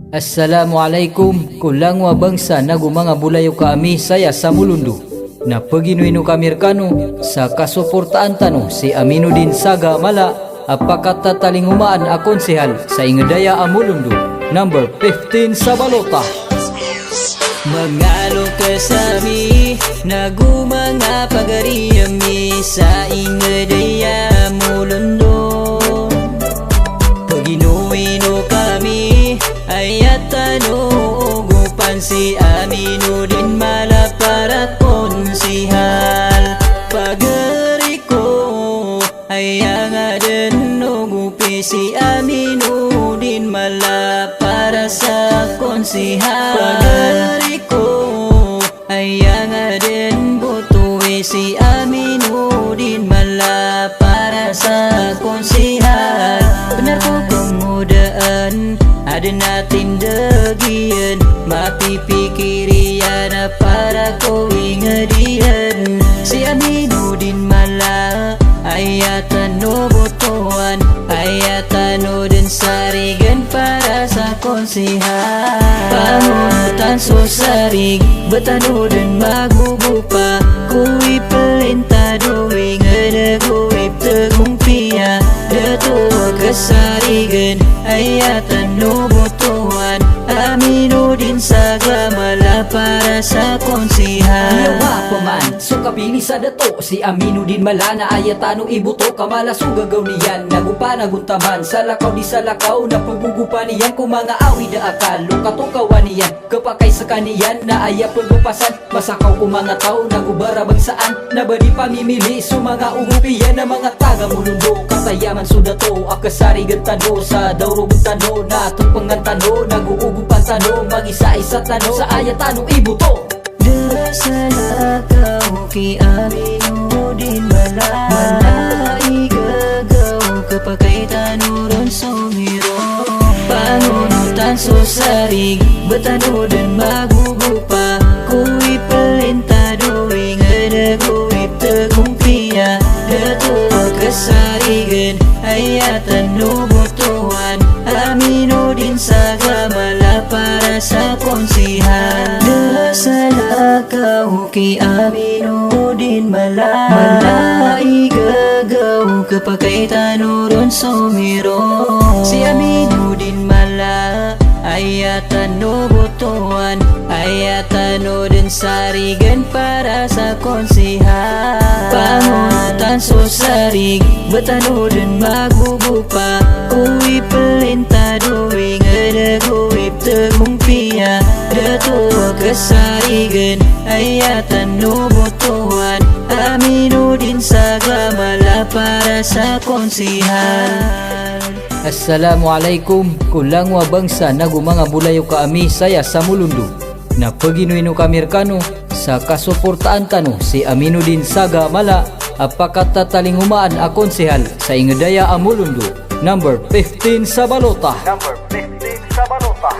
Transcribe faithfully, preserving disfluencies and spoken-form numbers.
Assalamu alaikum, ko langowa bangsa nago manga bolayoka ami saya sa Molondo. Na paginoino kami rkano sa kasoportaan tano si Aminuddin Saga Mala a pakatatalingoma a konsehal sa ingd aya a Molondo, number fifteen sa balota. Manga loks ami nago manga pagari ami sa ingd aya a Molondo. Paginoino kami, aya tano ogopan si Aminuddin Mala para konsehal. Pagari ko, aya nga dn ogopi si Aminuddin Mala para sa konsehal. Pagari ko, aya nga dn botowi si Aminuddin Mala para sa konsehal. Bnar ko kmodaan, adn a tindg iyan, mapipikir iyan a para ko ingd iyan. Si Aminuddin Mala, aya tano botowan, aya tano dn sarign para sa konsehal. Pangonotan so sarig, ba tano dn magogopa ko iplintado, ingd ago iptgompiya. Dato a kasarign, aya tano botowan, Aminuddin Saga Mala para sa konsehal. Aya pman so kapili sa dato si Aminuddin Mala na aya tano iboto ka mala so gagaw niyan, nago panagontaman, salakaw di salakaw na pagogopan iyan ko manga awid a akal o katokawan iyan. Khapakay skaniyan na aya pgopasan, masakaw ko manga taw nago barabangsaan, na ba di pamimili so manga ogop iyan a manga taga Molondo. Katayaman so dato a kasarign tano sa daw rogo tano, na tpngan tano nago ogopan tano, magisaisa tano sa aya tano iboto. Da salakaw ki Aminuddin Mala, mala i gagaw, khapakay tano ron somiro. Pangonotan so sarig, ba tano dn magogopa ko iplintado, ingd ago iptgompiya. Dato a kasarign, aya tano botowan, Aminuddin Saga Mala para sa konsehal. Da salakaw ki Aminuddin Mala, mala i gagaw, khapakay tano ron somiro. Si Aminuddin Mala, aya tano botowan, aya tano dn sarign para sa konsehal. Pangonotan so sarig, ba tano dn magogopa ko iplintado, ingd ago iptgompiya. Dato a kasarign, aya tano botowan, Aminuddin Saga Mala para sa konsehal. Assalamu alaikum, ko langowa bangsa nago manga bolayoka ami saya sa Molondo. Na paginoino kami rkano sa kasoportaan tano si Aminuddin Saga Mala a pakatatalingoma a konsehal sa ingd aya a Molondo, number fifteen sa balota. Number fifteen sa balota.